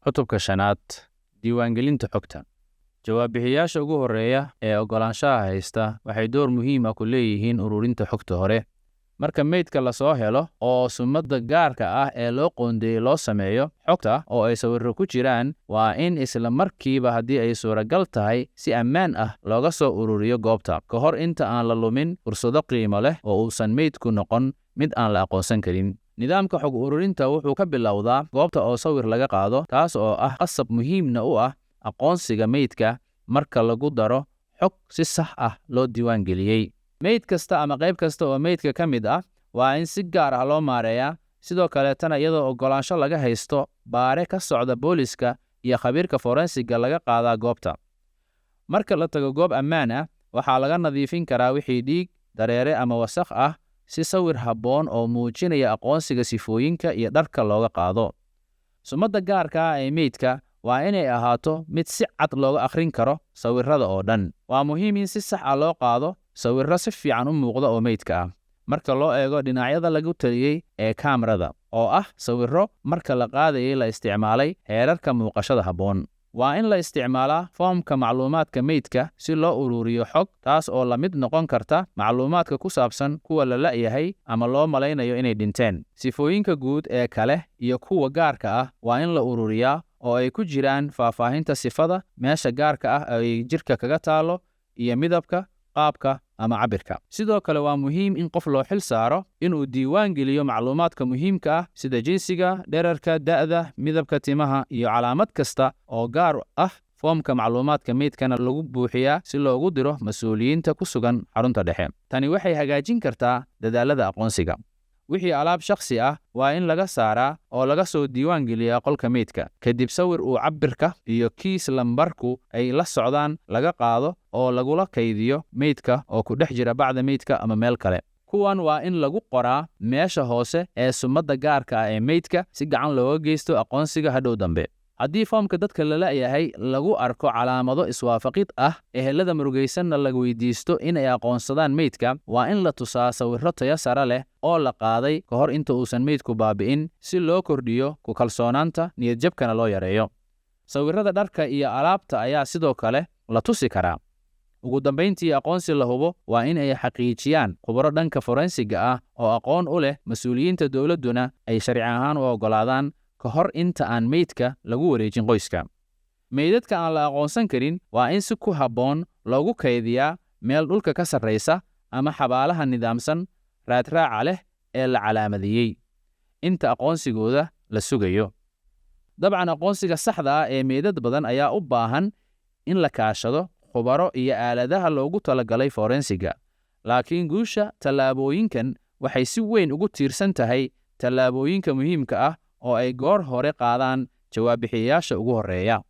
Cutubka shanaad: Diiwaangelinta xogta. Jawaab-bixiyeyaasha ugu horreeya ee oggolaanshaha haysta waxay door muhiim ah ku leeyihiin ururinta xogta hore. Marka meydka la soo helo oo sumadda gaarka ah ee loo qoondeeyey loo sameeyo, xogta oo ay sawirro ku jiraan waa in isla markiiba haddii ay suuragal tahay si ammaan ah looga soo ururiyo goobta, ka hor inta aan la lumin fursado qiimo leh oo uusan meydku noqon mid aan la aqoonsan karin. Nidaamka xog ururinta wuxuu ka bilowdaa goobta oo sawir laga qaado, taas oo ah qasab muhiimna u ah aqoonsiga meydka marka lagu daro xog si sax ah loo diiwaangeliyey. Meyd kasta ama qayb kasta oo meydka ka mid ah waa in si gaar ah loo maareeyaa, sidoo kaleetana iyadoo oggolaansho laga haysto baare ka socda booliska iyo khabiirka forensiga laga qaadaa goobta. Marka la tago goob ammaan ah, waxaa laga nadiifin karaa wixii dhiig, dareere ama wasakh ah si sawir habboon oo muujinaya aqoonsiga, sifooyinka iyo dharka looga qaado. Sumadda gaarka ah ee meydka waa inay ahaato mid si cad looga akhrin karo sawirrada oo dhan. Waa muhiim in si sax ah loo qaado sawirro si fiican u muuqda oo meydka ah, marka loo eego dhinacyada lagu taliyey ee kaamarada, oo ah sawirro marka la qaadayay la isticmaalay heerarka muuqashada habboon. Waa in la isticmaalaa foomka macluumaadka meydka si loo ururiyo xog, taas oo la mid noqon karta macluumaadka ku saabsan kuwa la la'yahay ama loo malaynayo inay dhinteen. Sifooyinka guud ee kale iyo kuwa gaarka ah waa in la ururiyaa, oo ay ku jiraan faahfaahinta sifada, meesha gaarka ah ay jirka kaga taallo, iyo midabka, qaabka ama cabbirka. Sidoo kale waa muhiim in qof loo xil saaro inuu diiwaan geliyo macluumaadka muhiimka ah sida jinsiga, dhererka, da'da, midabka timaha iyo calaamad kasta oo gaar ah. Foomka macluumaadka meydkana lagu buuxiyaa si loogu diro mas'uuliyiinta ku sugan xarunta dhexe. Tani waxay hagaajin kartaa dadaallada aqoonsiga. Wixii alaab shakhsi ah waa in laga saaraa oo laga soo diiwaan geliyaa qolka meydka, kadib sawir uu cabbirka iyo kiis lambarku ay la socdaan laga qaado oo lagula kaydiyo meydka oo ku dhex jira bacda meydka ama meel kale. Kuwan waa in lagu qoraa meesha hoose ee sumadda gaarka ah ee meydka si gacan looga geysto aqoonsiga hadhow dambe. Haddii foomka dadka la la'yahay lagu arko calaamado iswaafaqid ah, ehelada murugaysanna la weydiisto in ay aqoonsadaan meydka, waa in la tusaa sawirro tayo sare leh oo la qaaday ka hor inta uusan meydku baabi'in si loo kordhiyo ku kalsoonaanta, niyadjabkana loo yareeyo. Sawirrada dharka iyo alaabta ayaa sidoo kale la tusi karaa. Ugu dambayntii, aqoonsi la hubo waa in ay xaqiijiyaan khubaro dhanka forensiga ah oo aqoon u leh, mas'uuliyiinta dowladduna ay sharci ahaan u oggolaadaan ka hor inta aan meydka lagu wareejin qoyska. Meydadka aan la aqoonsan karin waa in si ku habboon loogu kaydiyaa meel dhulka ka sarreysa ama xabaalaha nidaamsan raadraaca leh ee la calaamadeeyey inta aqoonsigooda la sugayo. Dabcan, aqoonsiga saxda ah ee meydad badan ayaa u baahan in la kaashado khubaro iyo aaladaha loogu talagalay forensiga, laakiin guusha tallaabooyinkan waxay si weyn ugu tiirsan tahay tallaabooyinka muhiimka ah oo ay goor hore qaadaan jawaab-bixiyeyaasha ugu horreeya.